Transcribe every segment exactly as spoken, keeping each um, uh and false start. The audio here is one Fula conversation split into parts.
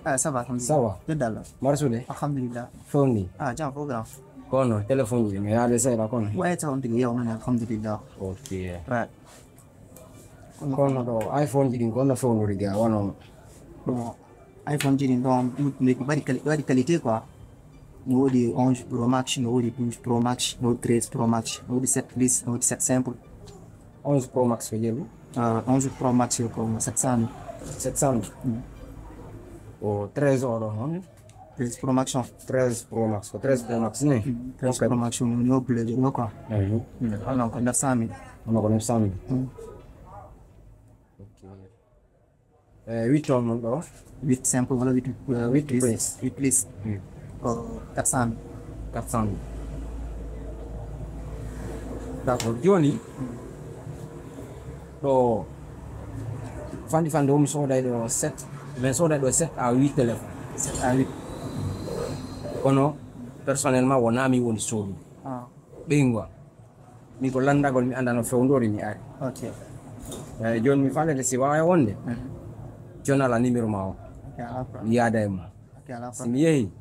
Ah, ça va, alhamdulillah. Ça va? Yedda Allah. Marsude? Alhamdulillah. Fewndi? Ah, jam fof, grand. Kono, téléphone ji, mi yaade seeɗa kono. Waye taw on tigi yew noon, alhamdulillah. Ok. Ouais. Kono ɗo iPhone ji ɗin, kono fewndori ga, wano? Bon, iPhone ji ɗin ɗon, ɗi waɗi quali-, waɗi qualité quoi. No woodi onze Pro Max, no woodi douze Pro Max, no woodi treize Pro Max, no woodi sept plus, no woodi sept simple. Onze Pro Max ko jeeɗu? Ah, onze Pro Max ko sept cent mille. Sept cent mille? Mm. O treize o ɗo noon? Treize Pro Max on. Treize Pro Max, ko treize Pro Max ni? Mm, treize Pro Max on, ni o bleu ɗo quoi. Mhm. Mm, hono ko neuf cent mille. Hono ko neuf cent mille. Mm. Ok. Eh, huit on noon ɗo? Huit simple wala huit, euh, huit plus. Huit plus. Hmm. Ko quatre cent mille. Quatre cent mille. D'accord. Jooni, ɗo fanɗi fanɗi, mi sooday ɗo sept, min sooday ɗo sept à huit téléphone. Sept à huit. Kono, personnellement, wonaa mi woni soodude. Ah. Ɓeyngu am. Min ko lanndagol, mi annda no fewndori, mi ari. Ok. Eh, jooni mi faalete si waawaa wonde, mhm, jooni alaa numéro ma o. Ok, alaa problème. Mi yaada e mum. Ok, alaa problème. Si mi yehi,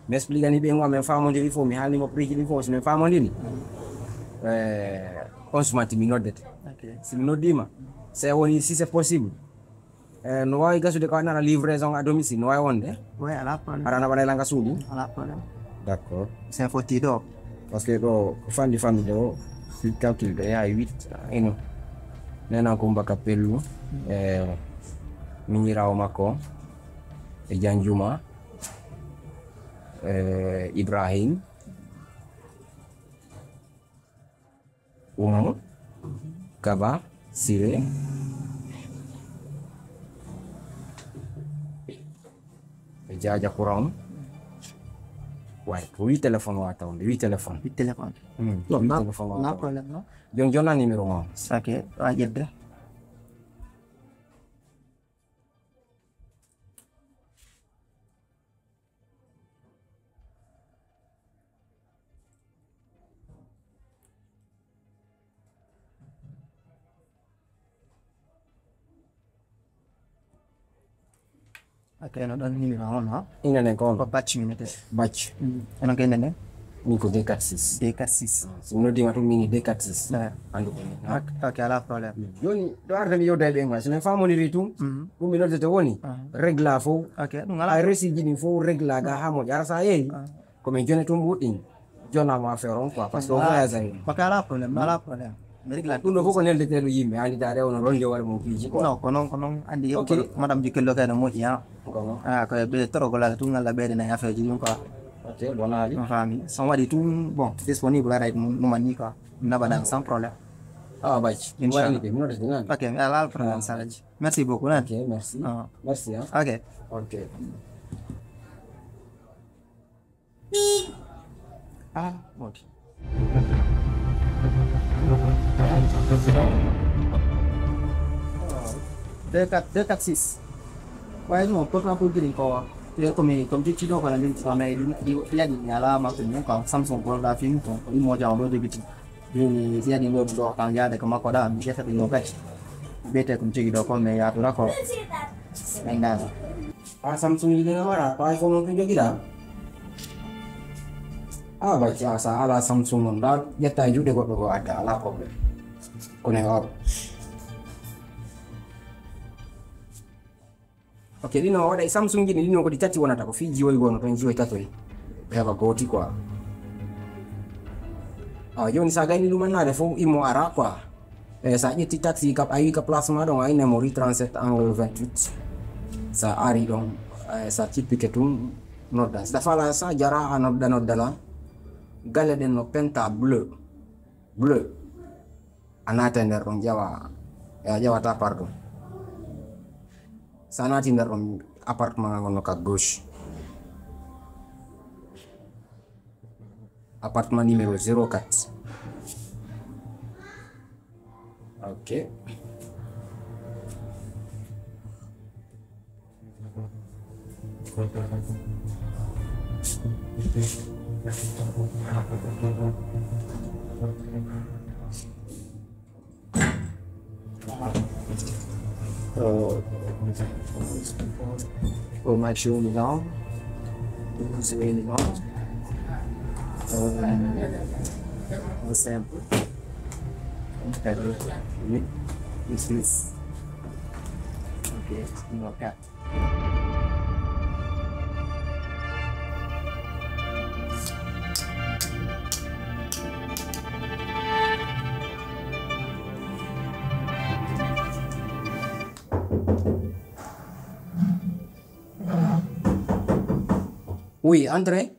mi expliquani ɓeyngu am, min faamondiri fof, mi haalni mo prix ji ɗin fof, si min faamondiri, mhm, eh, on sumanti mi noddete. Ok. Si mi noddiima, si woni, si c'est possible, eh, no waawi gasude ko a nana livraison à domicile, no waawi wonde? Oui, alaa problème. Aɗa naɓa Nayla nga suudu? Alaa problème. D'accord. C'est foti ɗo. Parce que ɗo ko fanɗi fanɗude o, si calcul ɗo yaha huit, ino. Nena Kumba Kapellu, e miñiraawo makko, e Janjuma, e Ibrahim. Umu, Kaba, Sire, e Jaaja Kuran. Way, ko wi téléphone wa tawde, wi téléphone. Wi téléphone. Hmm, non, wi na, téléphone wa na tawde. Problème, non? Jon, jonna numéro ma. Ok, wa ƴedde. Ok, no ɗon numéro on, ha? Ina nen ko on? Ko Bacci mi nete. Bacci. Mm. Onon ko inde nden? Min ko deux quatre six. Deux quatre six. Si mi noddiima tun min deux quatre six. Eh. Anndu ko min, ha? Ok, ok, alaa problème. Jooni, ɗo arde mi yewda e ɓe ngon. Si min faamondiri tun, mhm, ɗum mi noddete woni, ah, régla fof. Ok, ɗum alaa. Ay resi ji ɗin fof régla ga haa moƴƴa. Ara sa yehi, ah, ko min jone tun ɓuuɗɗin. Jonnaama affaire on quoi, parce que o voyage ari. Ok, alaa problème, alaa problème. Mi régla ɗum ɗo fof ko neldeteeɗo yimɓe, anndi taade ono ronde waɗa mo piiji quoi. Non, ko noon, ko noon, anndi yo. Ok. Ko madame ji kello kay no moƴƴi, ha. Ko noon. Ah, ko e ɓe torogol Allah tun, Allah ɓeydanay affaire ji ɗin quoi. Ok, bonaali. On faami. So on waɗi tun, bon, disponible aray ɗum, ɗum anni quoi. Naɓaɗa sans problème. Ah, Bacci. Inchallah. Waɗani ke, mi noddete nan. Ok, mi alaa problème, ah, Saraji. Merci beaucoup, nan. Ok, merci. Ah. Merci, hein. Ok. Ok. Ah, ok. Deux quatre, deux quatre six. Waaye non, pourtant pour giri ko wa. Te comme, comme tu, tu dois connaître une femme, il y a des, il y a des, il y a la marque, quoi. Samsung, pour la fille, quoi. Il m'a dit, on doit débuter. Jooni, si adii ɗo, ɗo kam yaade ko makko ɗa, mi ƴetta ɗum ɗo kadi. Mbiyetee ko mi jogii ɗo ko, mi yaatora ko. Ɓenndaani. A Samsung yiɗi no wara, ko iPhone on ko jogiɗa? A Bacci, a sa ala Samsung on, ɗa ƴetta e juuɗe goɗɗo goo adda, alaa problème. Kono e or. Ok, ɗino o waɗa e Samsung ji ɗin, ɗino ko ɗi tati wonata, ko fii jiwoy gono toon, jiwoy tatoy. Ɓe heɓa gooti quoi. Awa, jooni sa gayni ɗum annade fof, immo ara quoi. E sa ƴetti taxi kap, a wi ka place ma ɗon, a wi memory trente-sept angle vingt-huit. Sa ari ɗon, eh, sa tippike tun, nodda. Sa fala sa jara, a nodda, noddala. Galle ɗen no penta bleu. Bleu. A naata e nder ɗon, ƴewa, a ƴewata, pardon. So a naati nder ɗon, appartement ngal gonno ka gauche. Appartement numéro zéro quatre. Ok. Ko ma jooni noon, jooni noon, o simple. This is okay, no cap. Oui, entrez.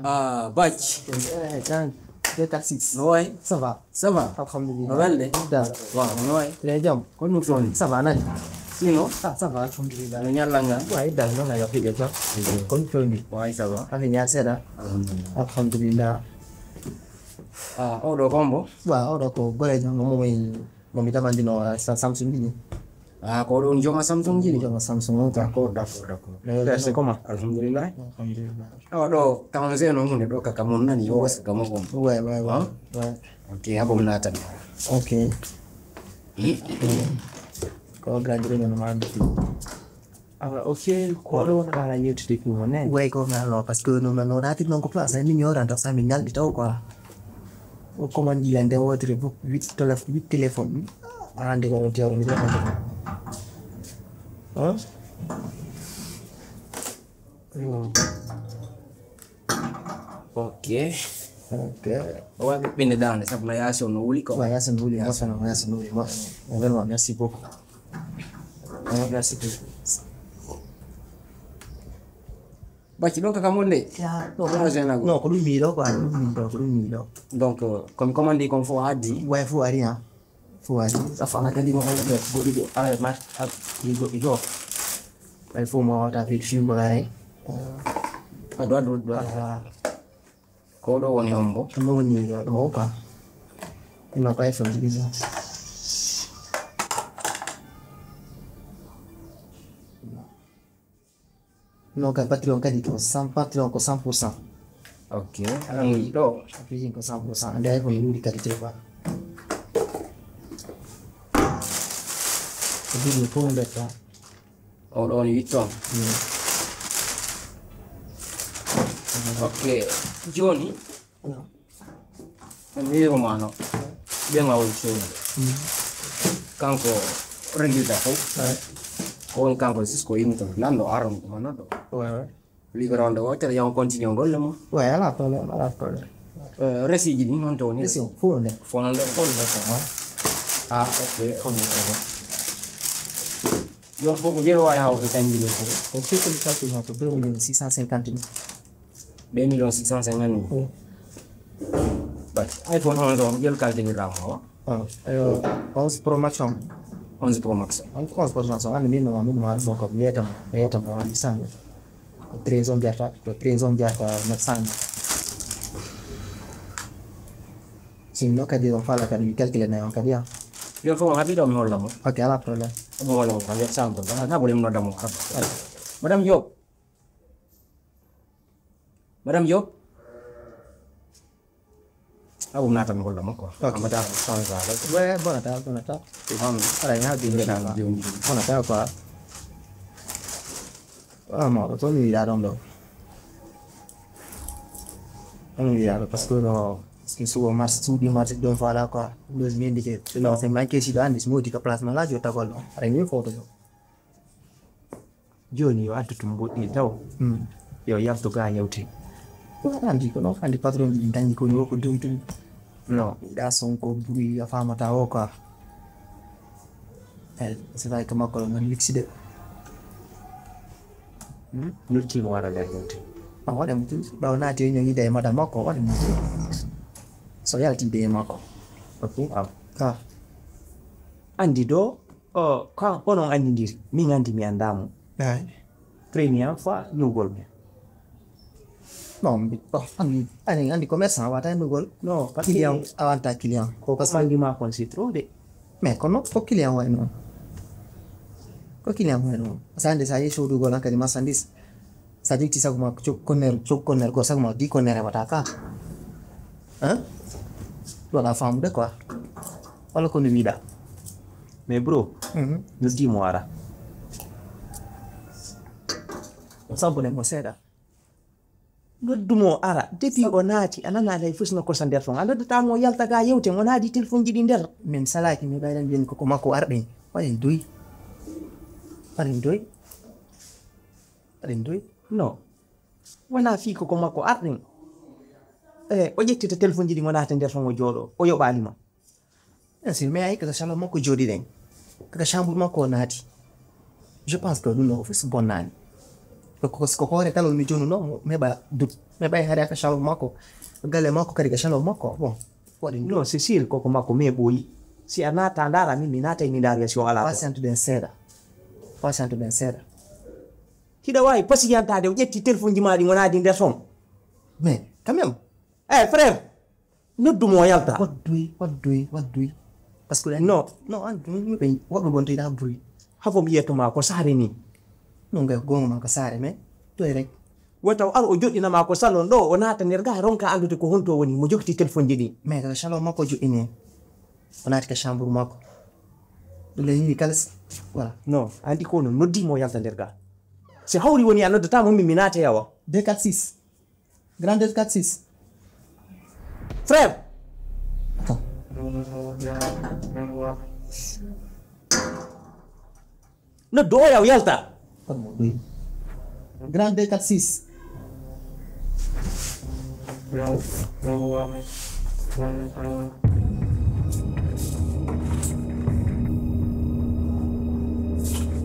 Ah, Bac. Eh, kan, deux quatre six. No wayi? Ça va? Ça va? Alhamdulillah. No welde? Da. Waaw, no wayi? Très bien. Ko ɗum toon? Ça va, nani? Sino? Ah, ça va, alhamdulillah. No ñallal ngal? Waaw, da, non, non, yo, yo, yo. Ko ɗum toon? Waaw, ça va. Afi ñaar seeɗa. Alhamdulillah. Alhamdulillah. Ah, oɗo ko hombo? Waaw, oɗo ko goreejo, mo mi, mo mi tamandino, ah, sa-, Samsung ni. Ah, ko ɗon jooma Samsung jini? Jooma Samsung on ka. D'accord, d'accord, d'accord. Eh, c'est comment? Alhamdulillah. Alhamdulillah. Awa ɗo, kaman se no hunde ɗo ka, kamon nani, o wasa kamon on. Ouais, ouais, ouais. Hein? Ouais. Ok, haɓo mi naatan. Ok. Ko gradué no ma. Awa, ok, ko ɗo wona ala yewtude ko wone. Ouais, ko ma no, parce que no, no, no, naati non ko place, ay, min yoranta, sa min ngaldi taw quoi. O commande il a nde wotere fof, huit télé-, huit téléphone. Ande ko on tewro mi ɗo. Hein? Ok. Ok. O wawi ɓiɓɓinde dande, sabu no yaasi o no wuli ko. Wa yaasi no wuli, mo sana, wa yaasi no wuli, mo. Vraiment, merci beaucoup. Merci beaucoup. Bacci ɗo ka kam wonde? Ya, ɗo. Ɗo Général. Non, ko ɗum miɗo quoi, ko ɗum miɗo, ko ɗum miɗo. Donc, euh, comme commande kon fof addi? Way fof ari, hein. Fof ari. Sa fana kadi mo hono goɗɗi ɗo. Ala mar, al, ɗi goɗɗi ɗo. Ay fof mo wata fi film ko ay. A ɗo, ɗo, ɗo. Ah. Ko ɗo woni hombo? Ɗum woni ɗo, ɗo quoi. Ina ko iPhone ɗiɗi ɗo. Non, ka batterie on kadi ko cent, batterie on ko cent pour cent. Ok. An ɗo? Batterie ko cent pour cent. Ande iPhone ɗuuɗi kadi te quoi. Ko ɗuuɗi fof mbetta. O ɗon huit ton. Mm. Ok. Jooni, non. Miiro ma no. Ɓe ma woni feewde. Mm. Kanko rendirta fof. Ouais. Ko woni kanko Cisco yimmi toon. Lanɗo aron ko ma noɗɗo. Ouais, ouais. Liggorande o, tele yon continue golle mo. Ouais, ala problème, ala problème. Euh, resiji ɗin, honto woni? Resi o, fof nde. Fof nde, fof nde, fof nde. Ah, ok. Fof nde, fof nde. Ɗon fof ko jeeɗo wawi hawde kanji ɗo fof? Ko firti mi calcul ma ko deux millions six cent cinquante mille. Deux millions six cent cinquante mille? Oui. But iPhone onze on, ƴel calculirama o? Ah, euh, onze Pro Max on. Onze Pro Max. On, onze Pro Max on, andi min no, min no, ɗum ko mi yeyata mo, mi yeyata mo, mi sami. Ko treize on jarta, ko treize on jarta neuf cent mille. Sinno kadi on fala kadi mi calcule na on kadi, ah. Yo, fof haɓi ɗo mi holla mo. Ok, ala problème. Mo holla mo, neuf cent mille. Ah, na ɓuri mi nodda mo. Madame Diop. Madame Diop. Ah, ɗum naata mi holla mo quoi. Ok. Amata changea rek. Ouais, bonata, bonata. Ɗum han. Aɗa ñaawi ɗum bonata quoi. Ah, mawɗo, to mi wiɗa ɗon ɗo. On mi wiɗa ɗo, parce que no, parce que suba marché, suuɗi marché ɗon fala quoi. Ɗum mi indi ke. Non, c'est manqué si ɗo andi, si mi wodi ka place ma la, jotta gol ɗo. Aɗa ñaawi foto ɗo. Jooni yo addu tum mboɗɗi taw. Hmm. Yo yaltu ga yewte. Andi ko non, andi patron ji dañi ko yo ko dum tum. Non. Da son ko buri a famata o quoi. Eh, c'est vrai que makko non luxe de. Hmm? Luxe mo wara ga yewte. Ma waɗa mo tum, ɓaw naati yo ñogi de madam makko, waɗa mo tum. So yalti de makko. Ok. Ah. Ah. Andi do, o, ka, onon andidiri, min andi mi andamo. Ay. Première fois, ñugol mo. Non, mi, oh, andi, andi, andi commerçant, wata ñugol. Non, parce que client, awanta client. Ko parce que mandi ma kon c'est trop de. Mais kono, ko client way non. Ko client way non. Parce que ande sa yehi sodugol hankadi marchandise. Sa ƴetti sago ma, cog konneer, cog konneer goo, sago ma dix konneer heɓata ka. Hein? Wala famude quoi. Wala ko no wiɗa. Mais bro, noddi mo ara. Sambuɗen mo seeɗa. Noddu mo ara. Depuis o naati, a nana lay fusna kosa nder ton. A noddata mo yalta ga yewten, o naadi telefonji ɗi nder. Min salaaki, mi ɓayran joni koko makko arɗen. Waɗen doy. Waɗen doy. Waɗen doy. No. Wona fii koko makko arɗen. Eh, o ƴettita telefonji ɗi o naata nder ton o jooɗo. O yoɓaali ma. Bien sûr, mais ay kaka salon makko jooɗiɗen. Kaka chambre makko o naati. Je pense que ɗum ɗo fof so bonnaani. Ko, ko, ko hoore kala mi jonuno, mi heɓa doute. Mi heɓa hade ka salon makko. Galle makko kadi ka salon makko. Bon, waɗi ɗum. Non, c'est sûr, koko makko, mais ɓooyi. Si a naata ndaara min, mi naata mi ndaara si o alaa. Patiente ɗen seeɗa. Patiente ɗen seeɗa. Hiɗa waawi pasiyantaade o ƴetti telefonji ma ɗi o naadi nder ton. Mais, quand même. Eh, frère, noddu mo o yalta. What do we, what do we, what do we? Parce que non. Non, an, woɓɓe wonto ina bruit. Hafo mi yetto ma ko saare ni. Non, nga gonga ma ko saare, mais to e rek. Wata o ar o joɗɗina ma ko salon ɗo, o naata nder ga, ronka anndude ko honto woni, mo jogti telefonji ɗi. Mais ko salon makko joɗɗini en. O naati ka chambre makko. Ɗum le yimɓe kala s-, voilà. Non, andi ko non, noddi mo yalta nder ga. Si hawri woni a noddata mo, min mi naata yawa. Deux quatre six. Grand deux quatre six. Frère. Attends. Noddu o yaw yalta. Attends, mon doy. Grand deux quatre six.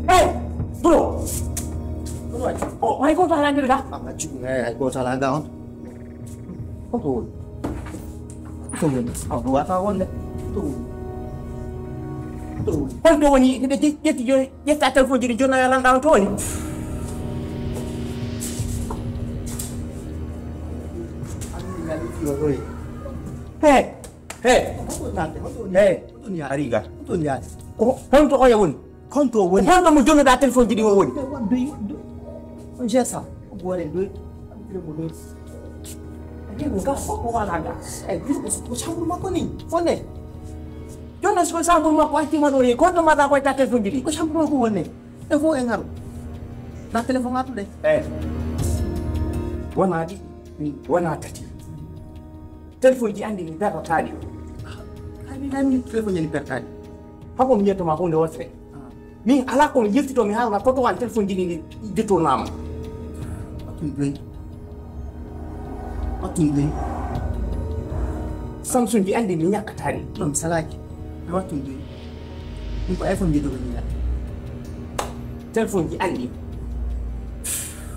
Hey! Bro! Oh, hay gooto alaa nder ga? Ah, accu, eh, hay gooto alaa ga on. Hoto woni? Hoto woni? Ah, ɗum wata wonde. Hoto woni? Hoto woni? Holto woni? Hiɓe je-, ƴetti jo-, ƴetta telefonji ɗi jonna yo lannda on to woni? He! He! Hoto woni? Hoto woni? He! Hoto woni? Ari ga. Hoto woni? Ko honto oya woni? Konto o woni. Honno mo jonnoɗaa telefonji ɗi o woni? Waddoyi, waddoyi. On gérant, o goore doy. Abitire mo doy. Ake ko ga fof ko wala ga. E ko chambre makko ni. Fonde. Jonna so ko chambre makko attima ɗo e konto mbaɗa koye ta telefonji ɗi. Ko chambre makko wonne. E fof e ngaro. Na téléphone atude. Eh. Wona ɗi, wona tati. Telefonji andi mi berrataɗi. Ani nani telefonji andi berrataɗi. Hako mi yetto ma hunde wotere. Min alaa ko mi yiltitoo mi haalana koto an telefonji ɗi ɗi détournaama. Wattu ɗum ɗoy. Wattu ɗum ɗoy. Samsung ji anndi mi ñakkataa ɗi. Non, mi salaaki. Mi wattu ɗum ɗoy. Min ko iPhone ji dogo ñiiɗa. Telefonji anndi.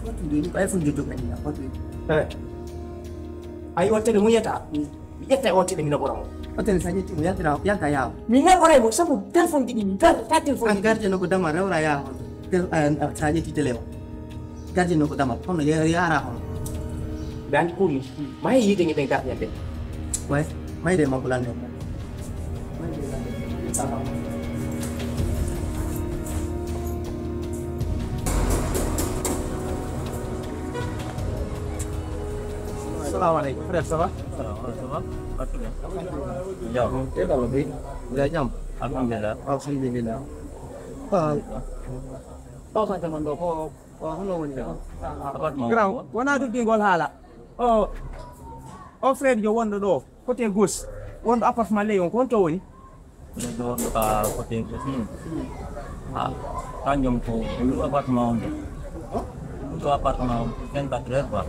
Wattu ɗum ɗoy. Min ko iPhone ji dogo ñiiɗa. Wattu ɗum. Eh. Ayi, o tele muñata. Mi ƴetta e o tele, mi naɓora mo. O tele, so a ƴetti mo, yaltira, yalta yaawa. Mi naɓoray mo, sabu telefonji ɗi, mi garta telefonji ɗi. An gardien o ko dama, rewra yaawa. Tel-, a, a, so a ƴetti tele o. Gardien o ko dama, hono ya-, yaara hono. Ɓe anndi ko mi, ma e yiide nge ɓen gardien ɓen. Way, mayde makko lande. Salamu aleykum, frère, ça va? Salamu aleykum. Yo. Yo jam. Alhamdulillah. Alhamdulillah. Ah. Ɗo ko jaman ɗo ko, ko hono woni ɗo? Appartement. Grand, wona duddingol haala. O, o frère jo wonɗo ɗo, côté gauche. Wonɗo appartement ley on, ko honto woni? Ɗo ka côté gauche ni. Ah, kanjum ko, ko luɗo appartement on de. Luɗo appartement on, vingt-quatre heures quoi.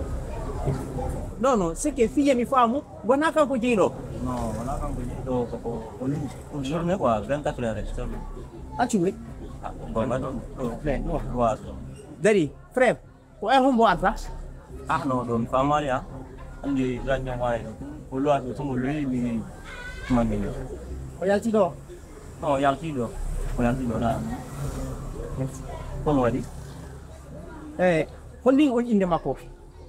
Non, non, c'est que fiye mi faamu, wona kanko jeyɗo. Non, wona kanko jeyɗo, ko, ko, ko lu-, ko journée quoi, vingt-quatre heures rek, seulement. Accu wi. Ah, bon, ba ɗum, ɗo, ɗo, ɗo. Dari, frère. Ko e hombo arta? Ah, no, ɗon famari, ah. Andi radio mari ɗo. Ko luwa ɗo, ko mo luwi, mi, mani. O yalti ɗo? No, o yalti ɗo. O yalti ɗo, na. Ko mo waɗi? Eh, holli on inde makko?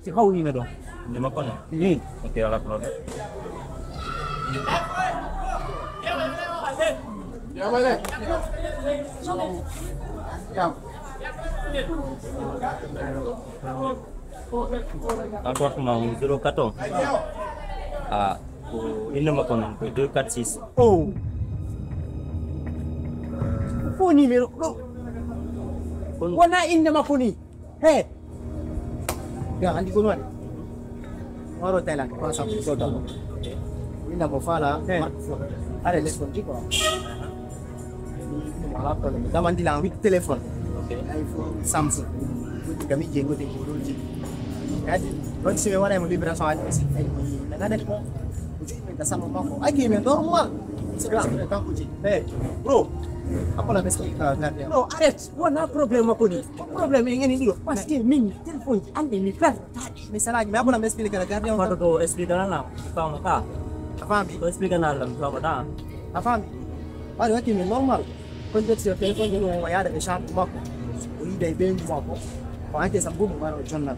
Si hawrino ɗo. Inde makko no? Ni. Ok, wala problème. Appartement zéro quatre. Ah, ko inde makko noon ko deux quatre six. Oh. O numéro ɗo. Wona innde makko ni. He. Ga andi ko non. Oro tela ko sa ko to. Winda mo fala. He. Are les kon ko. Wala problème. Dama ndi la huit téléphone. OK. iPhone, Samsung. Ko kami je ko de ko. Kadi, non si mi waɗa mo libération aji aussi. Ay, na net ko. Ko jogi men ka salon makko. Agi men normal. C'est grave, tant que tu. Hey, bro. Akola mi explique ka gardien. Non, arrête. Wona problème makko ni. Problème e ngeni ɗiɗo. Parce que min téléphone ji ande mi perdre. Mi salaji, mais akola mi explique ka gardien. Ko to explique na na. Famo ka. A fami? To explique na la, mi famo ta. A fami? Wala wati mi normal. Kon joti yo téléphone ji o yaada e chambre makko. O yida e ɓeyngu makko. Ko anke sa mbuɗu maro jonnal.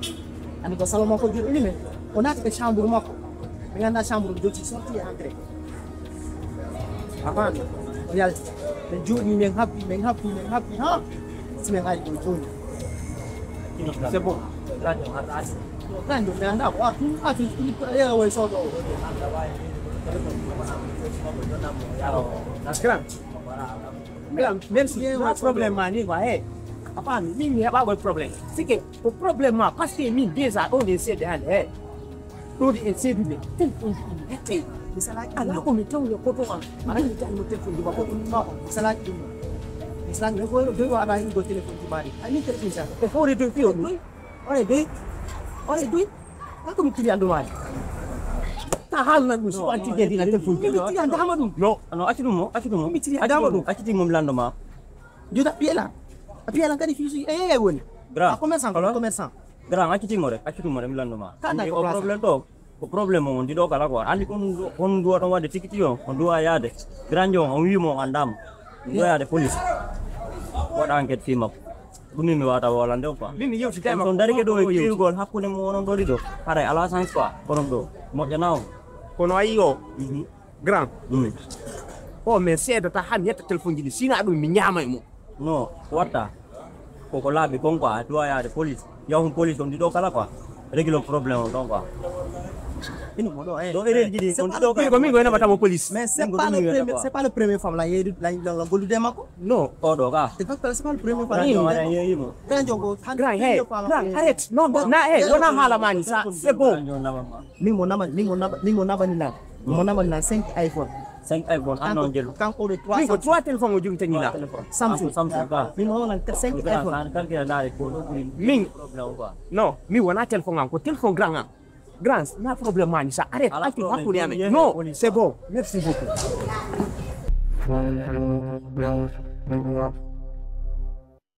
Ani ko salon makko joɗɗini men. O naati e chambre makko. Mi ganda chambre joti sorti e entrée. A faami? O yalti. Min jooɗi, min habbi, min habbi, min habbi, ha? Si min ari ɗo jooni. C'est bon. Ganjo, mi anda ko artu, artu, yeewa way sodo. Grand. Grand, merci. Yeewa problème ma ni quoi, eh. A faami, min mi heɓa ko problème. C'est que ko problème ma, parce que min déjà ɗo ne seede hande, eh. Ɗo de en seedude. Téléphone ji ɗi hette. Mi salaaki ɗum. Ala ko mi tawde koto am. Ala mi tawi mo téléphone ji makko ɗum. Non, mi salaaki ɗum. Mi salaaki ɗum. Ko doy wa ala ɗum téléphone ji mari. Ani téléphone sa. E fore doy fiyo ɗum. Ore doy. Ore doy. Ala ko mi tiri andu mari. Ta hal nan ɗum so anti de dina téléphone ji. Mi tiri andu hama ɗum. No, no, acci ɗum mo, acci ɗum mo. Mi tiri andu hama ɗum. Acci ɗum mo mi lando ma. Joda piela. A piela kadi fisu. Eh, woni. Bra. A commerçant, commerçant. Grand, accitimo rek, accitimo rek, mi lannduma. Ka na ko problème ɗo, ko problème on ɗiɗo kala quoi. Anndi kon, kon duwa ɗon waɗde tikiti on, on duwa yaade. Grand on, on wiimo on anndaama. On duwa yaade police. Waɗa enquête fii makko. Ɗum min mi waawata wolande on quoi. Min mi yewtidema. So darike ɗo e kiwgol hakkunde mo onon ɗo ɗiɗo. Haray ala chance quoi, kono ɗo moƴƴana on. Kono ayi o. Mhm. Grand. Mm. O min seedata han yetta téléphone ji ɗi. Sina ɗum mi ñaama e mum. No, watta. Koko laaɓi kon quoi, a duwa yaade police. Yahun police on ɗiɗo kala quoi. Réglo problème on ɗon quoi. Ino mo ɗo, eh. Ɗo erreur ji ɗi, on ɗiɗo kala. Ko min goyna batamo police. Mais c'est pas le premier, c'est pas le premier femme la yeydu la la gollude makko. No. O ɗo ka. C'est pas, c'est pas le premier femme. Grand, grand, hey, grand, arrête. Non, na, hey, wona haala mani sa, c'est bon. Min mo nama, min mo nama, min mo nama ni na. Min mo nama ni na cinq iPhone. Cinq iPhone, an non jelu. Kanko de trois. Min ko trois téléphone o jogitani na. Samsung. Samsung ka. Min mo nama cinq iPhone. Kan kira na ko. Min. No, mi wona téléphone an ko téléphone grand an. Grand, na problème mani sa. Arrête, altu hakkunde amen. No, c'est bon. Merci beaucoup.